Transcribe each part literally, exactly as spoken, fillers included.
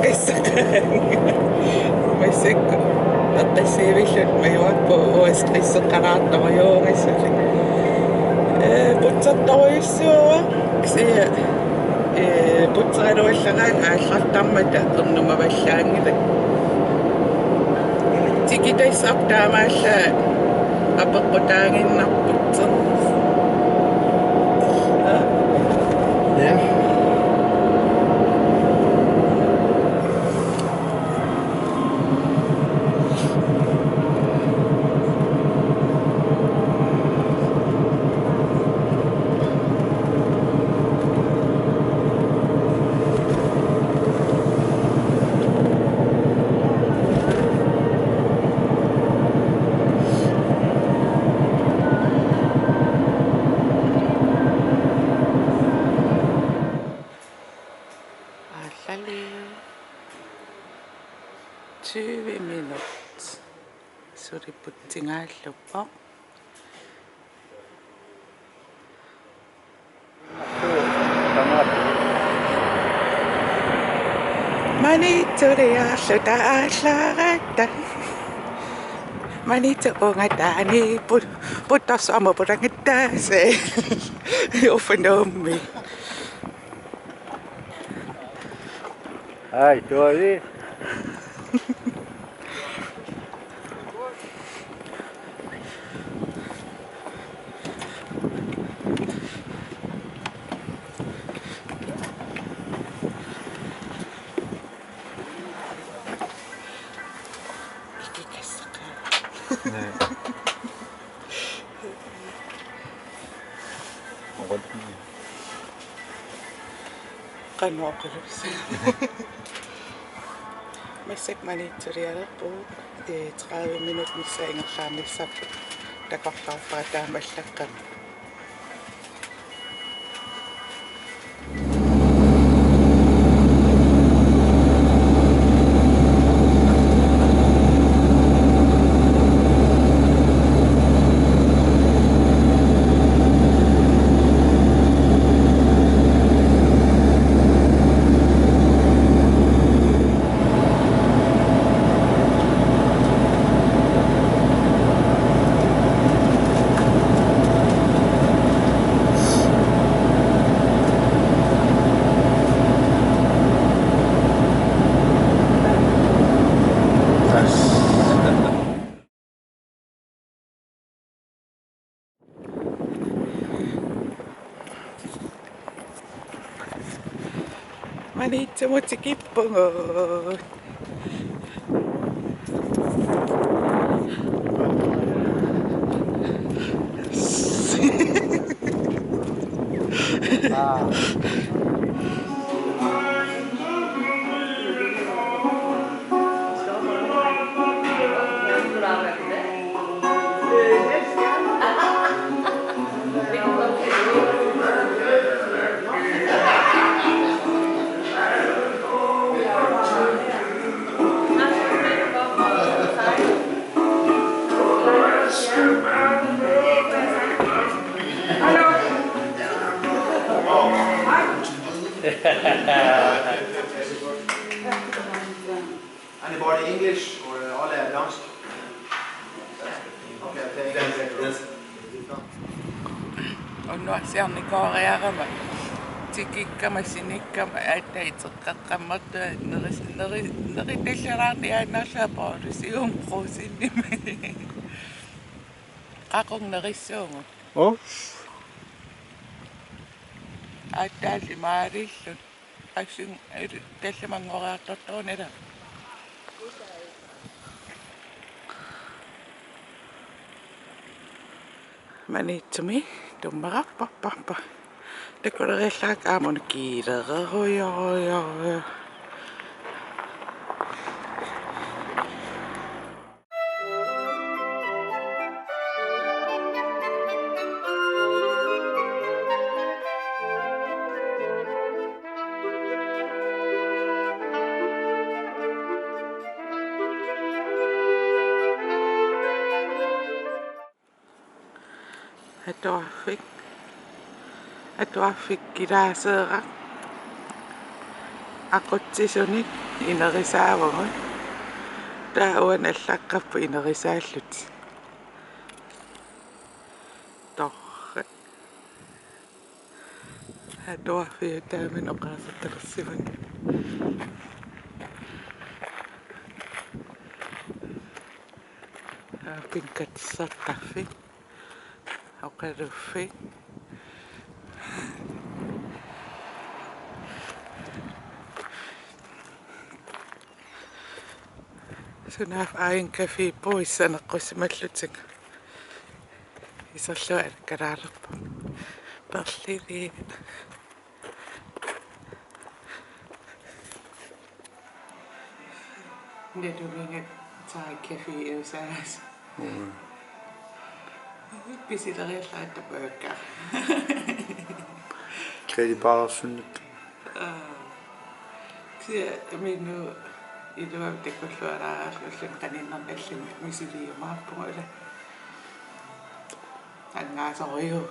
Qissaq. Massakkut eqqissivilluta majuarput uagut qisseqqalaartorujuugassali. Ee, putsertorujussuuvoq, kisianni, ee, putseraluallaraangat aallartarmata ernumavallaanngilaq. Tikitassaq taamaallaat apeqqutaaginnarput. Ja. Aallali tyve minut. Suli putsingaalluarpoq. Maniitsuriarluta aallaratta. Maniitsup ungataani put-, puttorsuarmut pulanngattaassi. Uffa Nuummi. Ai, tuali. Qanoq oqalussaagut. Massakkut maniitsulialerpugut, ee, tredive minut missaa ingerlaarnissarput takorloorpara taamaallaqqamik. Maniitsumut tikippugut. Anybody English or, uh, all are advanced? Okay, thank you. Unnuarsiarnikooriarama tikikkama sinikkama aatsaat iteqqaqqammertunga neris-, neri-, neritallalaarniaannarlaa Paulusium Brugsenimi. Qaqugumut nerissuugut. Oh. Aatsaalli maalilluta. Assin eri tallimanngoriartortuunera. Maniitsumi tummararparparpa. Takuleriallaakka aamma una kiilererujorujorujoq. Atuarfik. Atuarfik kilaaseeraq. Aqutsisunik inerisaavugut. Taava uani allaqqapput inerisaallutik. Torrak. Atuarfiup taamani oqaasertalersimasoq. Aapin katersartarfik. Oqaluffik. Sunaaffa Aajuku Café puissaneqqussimallutik. Iserlugu alakkalaalerpoq. Perlili. Nalunnginnami Thai Café usaas. Mm. Pisileriallaat tapaakka. Kredit bare sunnet. Aa. Kisianni minut iluamik takulluaraarlugit qaninnermik allani misiliumaarpugut ila. Angaasoruju.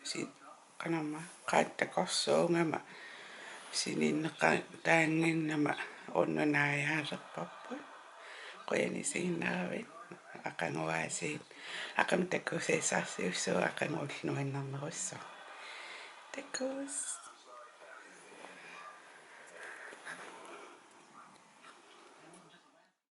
Si-, qanormaa, qaat takorsuugama sininneqataannginnama unnunaajaalerparput. Qujanaq isiginnaaravit, aqagu aasiit. Aqagu takusassarsiussaagut, aqagu ullut nuannernerussaaq. Takuss.